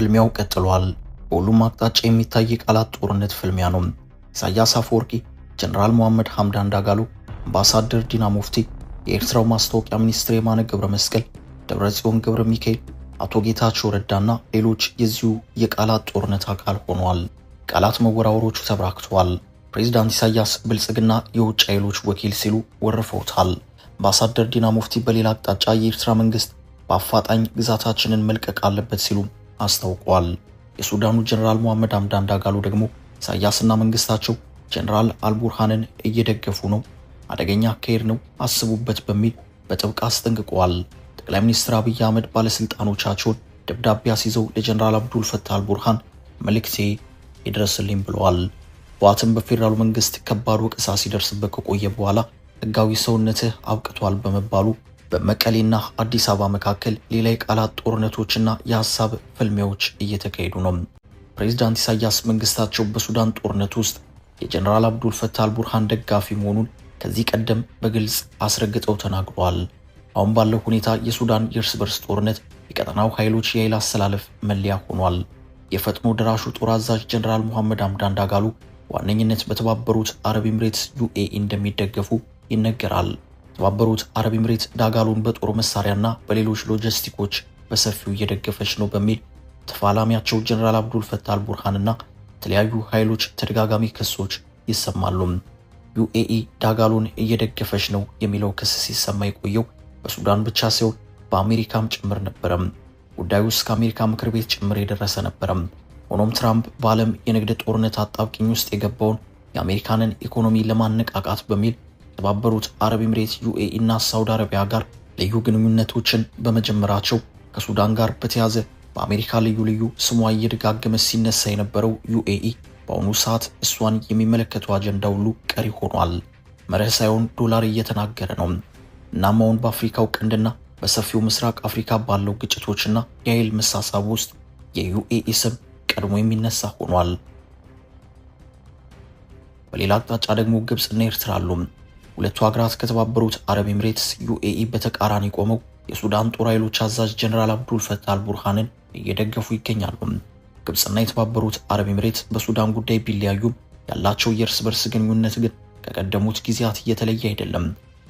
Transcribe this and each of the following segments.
ፍልሚያው ቀጥሏል። በሁሉም አቅጣጫ የሚታይ የቃላት ጦርነት ፍልሚያ ነው። ኢሳያስ አፈወርቂ፣ ጀነራል መሐመድ ሐምዳን ዳጋሎ፣ አምባሳደር ዲና ሙፍቲ፣ የኤርትራው ማስታወቂያ ሚኒስትር የማነ ገብረ መስቀል፣ ደብረጽዮን ገብረ ሚካኤል፣ አቶ ጌታቸው ረዳና ሌሎች የዚሁ የቃላት ጦርነት አካል ሆነዋል። ቃላት መወራወሮቹ ተበራክተዋል። ፕሬዝዳንት ኢሳያስ ብልጽግና የውጭ ኃይሎች ወኪል ሲሉ ወርፈውታል። አምባሳደር ዲና ሙፍቲ በሌላ አቅጣጫ የኤርትራ መንግስት በአፋጣኝ ግዛታችንን መልቀቅ አለበት ሲሉ አስታውቀዋል። የሱዳኑ ጀነራል መሐመድ ሐምዳን ዳጋሎ ደግሞ ኢሳያስና መንግስታቸው ጀነራል አልቡርሃንን እየደገፉ ነው፣ አደገኛ አካሄድ ነው፣ አስቡበት በሚል በጥብቅ አስጠንቅቀዋል። ጠቅላይ ሚኒስትር አብይ አህመድ ባለስልጣኖቻቸውን ደብዳቤ አስይዘው ለጀነራል አብዱል ፈታህ አልቡርሃን መልእክቴ ይድረስልኝ ብለዋል። ህወሓትም በፌዴራሉ መንግስት ከባድ ወቀሳ ሲደርስበት ከቆየ በኋላ ህጋዊ ሰውነትህ አብቅቷል በመባሉ በመቀሌና አዲስ አበባ መካከል ሌላ የቃላት ጦርነቶችና የሀሳብ ፍልሚያዎች እየተካሄዱ ነው። ፕሬዝዳንት ኢሳያስ መንግስታቸው በሱዳን ጦርነት ውስጥ የጀነራል አብዱል ፈታህ አልቡርሃን ደጋፊ መሆኑን ከዚህ ቀደም በግልጽ አስረግጠው ተናግረዋል። አሁን ባለው ሁኔታ የሱዳን የእርስ በርስ ጦርነት የቀጠናው ኃይሎች የኃይል አሰላለፍ መለያ ሆኗል። የፈጥኖ ደራሹ ጦር አዛዥ ጀነራል መሐመድ ሐምዳን ዳጋሎ ዋነኝነት በተባበሩት አረብ ኤምሬትስ ዩኤኢ እንደሚደገፉ ይነገራል። የተባበሩት አረብ ኤምሬት ዳጋሎን በጦር መሳሪያና በሌሎች ሎጂስቲኮች በሰፊው እየደገፈች ነው በሚል ተፋላሚያቸው ጀነራል አብዱል ፈታህ አልቡርሃንና የተለያዩ ኃይሎች ተደጋጋሚ ክሶች ይሰማሉ። ዩኤኢ ዳጋሎን እየደገፈች ነው የሚለው ክስ ሲሰማ የቆየው በሱዳን ብቻ ሳይሆን በአሜሪካም ጭምር ነበረም። ጉዳዩ እስከ አሜሪካ ምክር ቤት ጭምር የደረሰ ነበረም። ሆኖም ትራምፕ በዓለም የንግድ ጦርነት አጣብቂኝ ውስጥ የገባውን የአሜሪካንን ኢኮኖሚ ለማነቃቃት በሚል የተባበሩት አረብ ኤምሬት፣ ዩኤኢ እና ሳውዲ አረቢያ ጋር ልዩ ግንኙነቶችን በመጀመራቸው ከሱዳን ጋር በተያዘ በአሜሪካ ልዩ ልዩ ስሟ እየደጋገመ ሲነሳ የነበረው ዩኤኢ በአሁኑ ሰዓት እሷን የሚመለከተው አጀንዳ ሁሉ ቀሪ ሆኗል። መርህ ሳይሆን ዶላር እየተናገረ ነው። እናም አሁን በአፍሪካው ቀንድና በሰፊው ምስራቅ አፍሪካ ባለው ግጭቶችና የኃይል መሳሳብ ውስጥ የዩኤኢ ስም ቀድሞ የሚነሳ ሆኗል። በሌላ አቅጣጫ ደግሞ ግብፅና ኤርትራ አሉ። ሁለቱ ሀገራት ከተባበሩት አረብ ኤምሬትስ ዩኤኢ በተቃራኒ ቆመው የሱዳን ጦር ኃይሎች አዛዥ ጀነራል አብዱል ፈታህ አልቡርሃንን እየደገፉ ይገኛሉ። ግብፅና የተባበሩት አረብ ኤምሬት በሱዳን ጉዳይ ቢለያዩም ያላቸው የእርስ በርስ ግንኙነት ግን ከቀደሙት ጊዜያት እየተለየ አይደለም።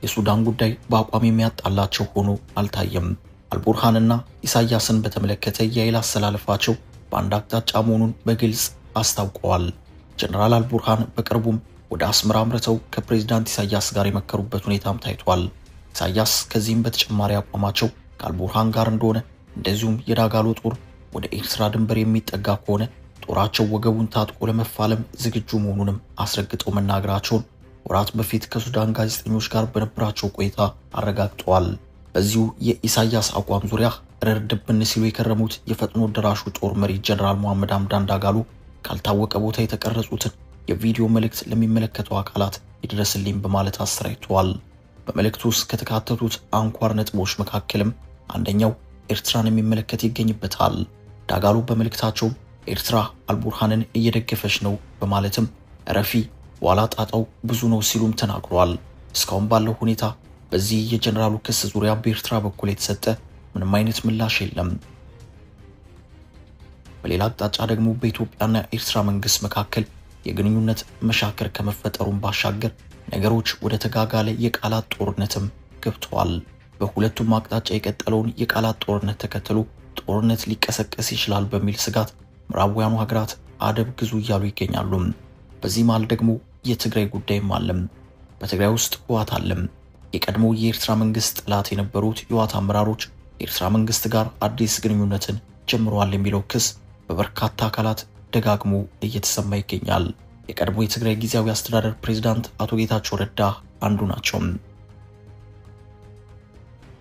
የሱዳን ጉዳይ በአቋም የሚያጣላቸው ሆኖ አልታየም። አልቡርሃንና ኢሳያስን በተመለከተ የኃይል አሰላለፋቸው በአንድ አቅጣጫ መሆኑን በግልጽ አስታውቀዋል። ጀነራል አልቡርሃን በቅርቡም ወደ አስመራ አምርተው ከፕሬዝዳንት ኢሳያስ ጋር የመከሩበት ሁኔታም ታይቷል። ኢሳያስ ከዚህም በተጨማሪ አቋማቸው ከአልቡርሃን ጋር እንደሆነ እንደዚሁም የዳጋሎ ጦር ወደ ኤርትራ ድንበር የሚጠጋ ከሆነ ጦራቸው ወገቡን ታጥቆ ለመፋለም ዝግጁ መሆኑንም አስረግጠው መናገራቸውን ወራት በፊት ከሱዳን ጋዜጠኞች ጋር በነበራቸው ቆይታ አረጋግጠዋል። በዚሁ የኢሳያስ አቋም ዙሪያ ረርድብን ሲሉ የከረሙት የፈጥኖ ደራሹ ጦር መሪ ጀነራል መሐመድ ሐምዳን ዳጋሎ ካልታወቀ ቦታ የተቀረጹትን የቪዲዮ መልእክት ለሚመለከተው አካላት ይድረስልኝ በማለት አሰራጭተዋል። በመልእክቱ ውስጥ ከተካተቱት አንኳር ነጥቦች መካከልም አንደኛው ኤርትራን የሚመለከት ይገኝበታል። ዳጋሎ በመልእክታቸው ኤርትራ አልቡርሃንን እየደገፈች ነው በማለትም ረፊ ዋላ ጣጣው ብዙ ነው ሲሉም ተናግረዋል። እስካሁን ባለው ሁኔታ በዚህ የጀነራሉ ክስ ዙሪያ በኤርትራ በኩል የተሰጠ ምንም አይነት ምላሽ የለም። በሌላ አቅጣጫ ደግሞ በኢትዮጵያና ኤርትራ መንግስት መካከል የግንኙነት መሻከር ከመፈጠሩም ባሻገር ነገሮች ወደ ተጋጋለ የቃላት ጦርነትም ገብተዋል። በሁለቱም አቅጣጫ የቀጠለውን የቃላት ጦርነት ተከትሎ ጦርነት ሊቀሰቀስ ይችላል በሚል ስጋት ምዕራባውያኑ ሀገራት አደብ ግዙ እያሉ ይገኛሉ። በዚህ መሃል ደግሞ የትግራይ ጉዳይም አለም። በትግራይ ውስጥ ህወሓት አለም። የቀድሞ የኤርትራ መንግስት ጠላት የነበሩት የህወሓት አመራሮች የኤርትራ መንግስት ጋር አዲስ ግንኙነትን ጀምረዋል የሚለው ክስ በበርካታ አካላት ደጋግሞ እየተሰማ ይገኛል። የቀድሞ የትግራይ ጊዜያዊ አስተዳደር ፕሬዝዳንት አቶ ጌታቸው ረዳ አንዱ ናቸው።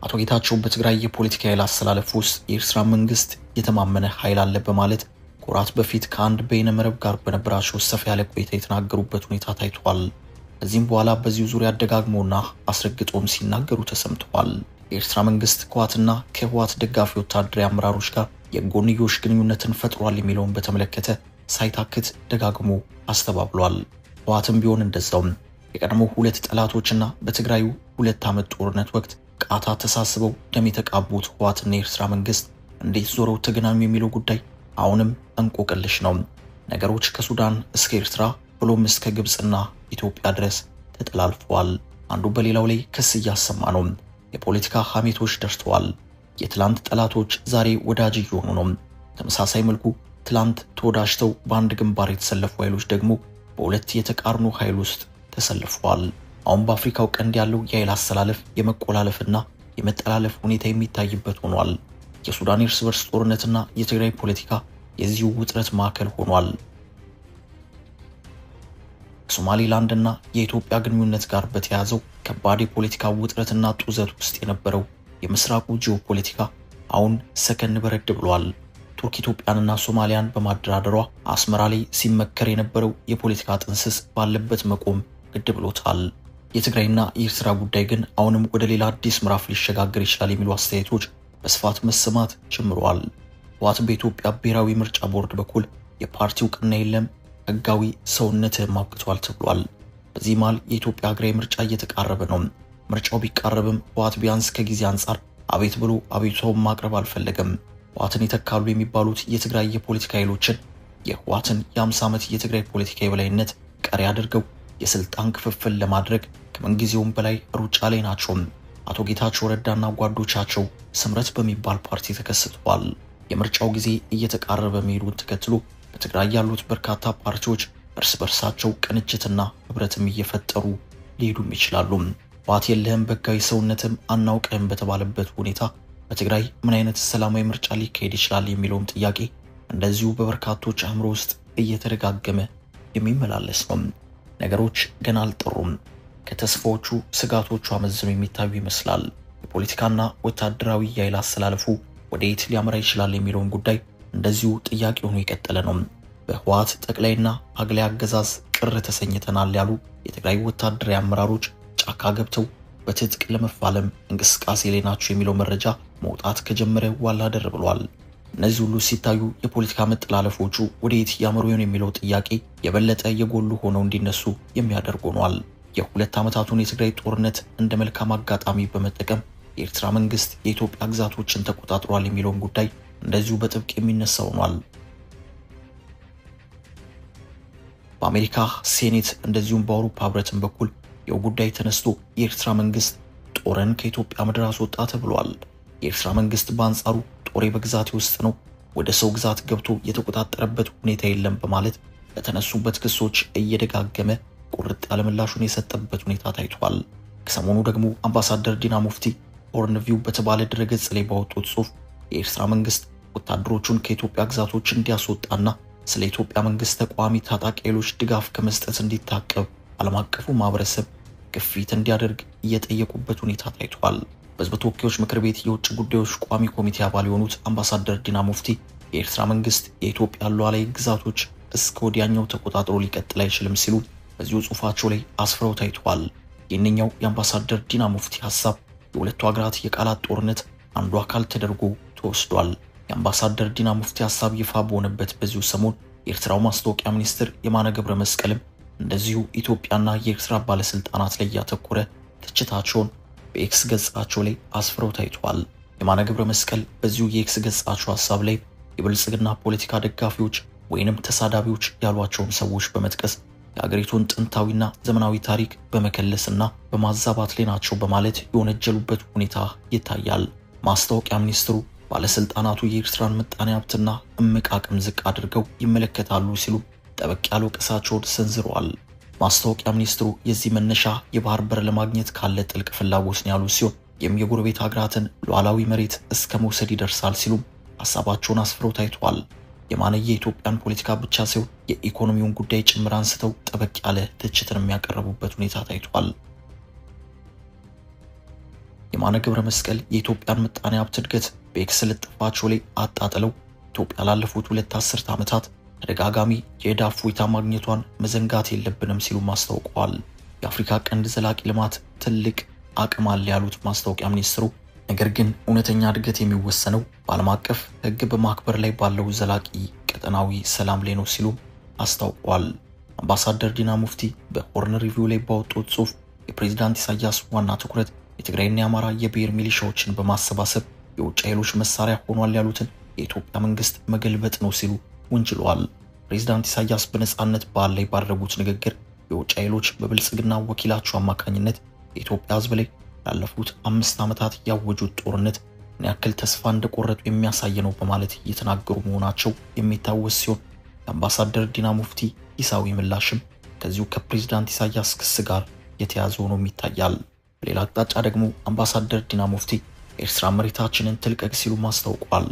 አቶ ጌታቸው በትግራይ የፖለቲካ ኃይል አሰላለፍ ውስጥ የኤርትራ መንግስት የተማመነ ኃይል አለ በማለት ከወራት በፊት ከአንድ በይነ መረብ ጋር በነበራቸው ሰፋ ያለ ቆይታ የተናገሩበት ሁኔታ ታይቷል። ከዚህም በኋላ በዚሁ ዙሪያ ደጋግሞና አስረግጦም ሲናገሩ ተሰምተዋል። የኤርትራ መንግስት ከህወሓትና ከህወሓት ደጋፊ ወታደራዊ አመራሮች ጋር የጎንዮሽ ግንኙነትን ፈጥሯል የሚለውን በተመለከተ ሳይታክት ደጋግሞ አስተባብሏል። ህወሓትም ቢሆን እንደዛው የቀድሞ ሁለት ጠላቶችና በትግራዩ 2 ዓመት ጦርነት ወቅት ቃታ ተሳስበው ደም የተቃቡት ህወሓትና የኤርትራ መንግስት እንዴት ዞረው ተገናኙ የሚለው ጉዳይ አሁንም እንቆቅልሽ ነው። ነገሮች ከሱዳን እስከ ኤርትራ ብሎም እስከ ግብፅና ኢትዮጵያ ድረስ ተጠላልፈዋል። አንዱ በሌላው ላይ ክስ እያሰማ ነው። የፖለቲካ ሐሜቶች ደርሰዋል። የትላንት ጠላቶች ዛሬ ወዳጅ እየሆኑ ነው። ተመሳሳይ መልኩ ትላንት ተወዳጅተው በአንድ ግንባር የተሰለፉ ኃይሎች ደግሞ በሁለት የተቃርኖ ኃይል ውስጥ ተሰልፈዋል። አሁን በአፍሪካው ቀንድ ያለው የኃይል አሰላለፍ የመቆላለፍና የመጠላለፍ ሁኔታ የሚታይበት ሆኗል። የሱዳን እርስ በርስ ጦርነትና የትግራይ ፖለቲካ የዚሁ ውጥረት ማዕከል ሆኗል። ከሶማሊላንድና የኢትዮጵያ ግንኙነት ጋር በተያያዘው ከባድ የፖለቲካ ውጥረትና ጡዘት ውስጥ የነበረው የምስራቁ ጂኦፖለቲካ አሁን ሰከን በረድ ብሏል። ቱርክ ኢትዮጵያንና ሶማሊያን በማደራደሯ አስመራ ላይ ሲመከር የነበረው የፖለቲካ ጥንስስ ባለበት መቆም ግድ ብሎታል። የትግራይና የኤርትራ ጉዳይ ግን አሁንም ወደ ሌላ አዲስ ምዕራፍ ሊሸጋገር ይችላል የሚሉ አስተያየቶች በስፋት መሰማት ጀምረዋል። ህወሓት በኢትዮጵያ ብሔራዊ ምርጫ ቦርድ በኩል የፓርቲ እውቅና የለም፣ ህጋዊ ሰውነትም አብቅቷል ተብሏል። በዚህ መሃል የኢትዮጵያ ሀገራዊ ምርጫ እየተቃረበ ነው። ምርጫው ቢቃረብም ህወሓት ቢያንስ ከጊዜ አንጻር አቤት ብሎ አቤቱታውን ማቅረብ አልፈለገም። ህወሓትን ይተካሉ የሚባሉት የትግራይ የፖለቲካ ኃይሎችን የህወሓትን የ50 ዓመት የትግራይ ፖለቲካ የበላይነት ቀሪ አድርገው የስልጣን ክፍፍል ለማድረግ ከምንጊዜውም በላይ ሩጫ ላይ ናቸው። አቶ ጌታቸው ረዳና ጓዶቻቸው ስምረት በሚባል ፓርቲ ተከስተዋል። የምርጫው ጊዜ እየተቃረበ መሄዱን ተከትሎ በትግራይ ያሉት በርካታ ፓርቲዎች እርስ በርሳቸው ቅንጅትና ህብረትም እየፈጠሩ ሊሄዱም ይችላሉ። ህወሓት የለህም በህጋዊ ሰውነትም አናውቅህም በተባለበት ሁኔታ በትግራይ ምን አይነት ሰላማዊ ምርጫ ሊካሄድ ይችላል የሚለውም ጥያቄ እንደዚሁ በበርካቶች አእምሮ ውስጥ እየተደጋገመ የሚመላለስ ነው። ነገሮች ገና አልጠሩም። ከተስፋዎቹ ስጋቶቹ አመዝነው የሚታዩ ይመስላል። የፖለቲካና ወታደራዊ የኃይል አሰላለፉ ወደየት ሊያመራ ይችላል የሚለውን ጉዳይ እንደዚሁ ጥያቄ ሆኖ የቀጠለ ነው። በህወሓት ጠቅላይና አግላይ አገዛዝ ቅር ተሰኝተናል ያሉ የትግራይ ወታደራዊ አመራሮች ጫካ ገብተው በትጥቅ ለመፋለም እንቅስቃሴ ላይ ናቸው የሚለው መረጃ መውጣት ከጀመረ ዋላ ደር ብሏል። እነዚህ ሁሉ ሲታዩ የፖለቲካ መጠላለፎቹ ወደየት ያመሩ ይሆን የሚለው ጥያቄ የበለጠ የጎሉ ሆነው እንዲነሱ የሚያደርግ ሆኗል። የሁለት ዓመታቱን የትግራይ ጦርነት እንደ መልካም አጋጣሚ በመጠቀም የኤርትራ መንግስት የኢትዮጵያ ግዛቶችን ተቆጣጥሯል የሚለውን ጉዳይ እንደዚሁ በጥብቅ የሚነሳ ሆኗል። በአሜሪካ ሴኔት እንደዚሁም በአውሮፓ ህብረትም በኩል ይኸው ጉዳይ ተነስቶ የኤርትራ መንግስት ጦርን ከኢትዮጵያ ምድር አስወጣ ተብሏል። የኤርትራ መንግስት በአንጻሩ ጦሬ በግዛቴ ውስጥ ነው፣ ወደ ሰው ግዛት ገብቶ የተቆጣጠረበት ሁኔታ የለም በማለት ለተነሱበት ክሶች እየደጋገመ ቁርጥ ያለ ምላሹን የሰጠበት ሁኔታ ታይቷል። ከሰሞኑ ደግሞ አምባሳደር ዲና ሙፍቲ Horn Review በተባለ ድረገጽ ላይ ባወጡት ጽሑፍ የኤርትራ መንግስት ወታደሮቹን ከኢትዮጵያ ግዛቶች እንዲያስወጣና ስለ ኢትዮጵያ መንግስት ተቃዋሚ ታጣቂ ኃይሎች ድጋፍ ከመስጠት እንዲታቀብ ዓለም አቀፉ ማህበረሰብ ግፊት እንዲያደርግ እየጠየቁበት ሁኔታ ታይቷል። በህዝብ ተወካዮች ምክር ቤት የውጭ ጉዳዮች ቋሚ ኮሚቴ አባል የሆኑት አምባሳደር ዲና ሙፍቲ የኤርትራ መንግስት የኢትዮጵያ ሉዓላዊ ግዛቶች እስከ ወዲያኛው ተቆጣጥሮ ሊቀጥል አይችልም ሲሉ በዚሁ ጽሑፋቸው ላይ አስፍረው ታይቷል። ይህንኛው የአምባሳደር ዲና ሙፍቲ ሀሳብ የሁለቱ ሀገራት የቃላት ጦርነት አንዱ አካል ተደርጎ ተወስዷል። የአምባሳደር ዲና ሙፍቲ ሀሳብ ይፋ በሆነበት በዚሁ ሰሞን የኤርትራው ማስታወቂያ ሚኒስትር የማነ ገብረ መስቀልም እንደዚሁ ኢትዮጵያና የኤርትራ ባለስልጣናት ላይ ያተኮረ ትችታቸውን በኤክስ ገጻቸው ላይ አስፍረው ታይቷል። የማነ ገብረ መስቀል በዚሁ የኤክስ ገጻቸው ሀሳብ ላይ የብልጽግና ፖለቲካ ደጋፊዎች ወይንም ተሳዳቢዎች ያሏቸውን ሰዎች በመጥቀስ የአገሪቱን ጥንታዊና ዘመናዊ ታሪክ በመከለስና በማዛባት ላይ ናቸው በማለት የወነጀሉበት ሁኔታ ይታያል። ማስታወቂያ ሚኒስትሩ ባለስልጣናቱ የኤርትራን ምጣኔ ሀብትና እምቅ አቅም ዝቅ አድርገው ይመለከታሉ ሲሉ ጠበቅ ያለ ወቀሳቸውን ሰንዝረዋል። ማስታወቂያ ሚኒስትሩ የዚህ መነሻ የባህር በር ለማግኘት ካለ ጥልቅ ፍላጎት ነው ያሉ ሲሆን ይህም የጎረቤት ሀገራትን ሉዓላዊ መሬት እስከ መውሰድ ይደርሳል ሲሉም ሀሳባቸውን አስፍረው ታይተዋል። የማነ የኢትዮጵያን ፖለቲካ ብቻ ሳይሆን የኢኮኖሚውን ጉዳይ ጭምር አንስተው ጠበቅ ያለ ትችትን የሚያቀርቡበት ሁኔታ ታይቷል። የማነ ገብረ መስቀል የኢትዮጵያን ምጣኔ ሀብት እድገት በኤክስ ልጥፋቸው ላይ አጣጥለው ኢትዮጵያ ላለፉት 2 አስርት ዓመታት ተደጋጋሚ የዕዳ እፎይታ ማግኘቷን መዘንጋት የለብንም ሲሉ አስታውቀዋል። የአፍሪካ ቀንድ ዘላቂ ልማት ትልቅ አቅም አለ ያሉት ማስታወቂያ ሚኒስትሩ ነገር ግን እውነተኛ እድገት የሚወሰነው በዓለም አቀፍ ሕግ በማክበር ላይ ባለው ዘላቂ ቀጠናዊ ሰላም ላይ ነው ሲሉ አስታውቀዋል። አምባሳደር ዲና ሙፍቲ በ Horn Review ላይ ባወጡት ጽሑፍ የፕሬዝዳንት ኢሳያስ ዋና ትኩረት የትግራይና የአማራ የብሔር ሚሊሻዎችን በማሰባሰብ የውጭ ኃይሎች መሳሪያ ሆኗል ያሉትን የኢትዮጵያ መንግስት መገልበጥ ነው ሲሉ ወንጅለዋል። ፕሬዝዳንት ኢሳያስ በነጻነት በዓል ላይ ባደረጉት ንግግር የውጭ ኃይሎች በብልጽግና ወኪላቸው አማካኝነት የኢትዮጵያ ሕዝብ ላይ ላለፉት 5 ዓመታት ያወጁት ጦርነት ምን ያክል ተስፋ እንደቆረጡ የሚያሳይ ነው በማለት እየተናገሩ መሆናቸው የሚታወስ ሲሆን የአምባሳደር ዲና ሙፍቲ ሂሳዊ ምላሽም ከዚሁ ከፕሬዝዳንት ኢሳያስ ክስ ጋር የተያዘ ሆኖም ይታያል። በሌላ አቅጣጫ ደግሞ አምባሳደር ዲና ሙፍቲ ኤርትራ መሬታችንን ትልቀቅ ሲሉ አስታውቋል።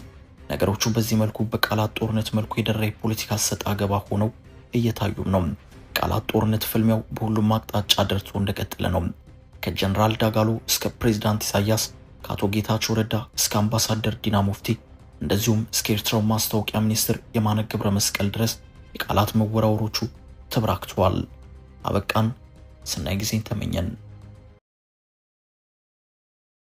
ነገሮቹ በዚህ መልኩ በቃላት ጦርነት መልኩ የደራ የፖለቲካ ሰጣ ገባ ሆነው እየታዩም ነው። ቃላት ጦርነት ፍልሚያው በሁሉም አቅጣጫ ደርቶ እንደቀጠለ ነው። ከጀነራል ዳጋሎ እስከ ፕሬዝዳንት ኢሳያስ፣ ከአቶ ጌታቸው ረዳ እስከ አምባሳደር ዲና ሙፍቲ እንደዚሁም እስከ ኤርትራው ማስታወቂያ ሚኒስትር የማነ ገብረ መስቀል ድረስ የቃላት መወራወሮቹ ተበራክተዋል። አበቃን። ሰናይ ጊዜን ተመኘን።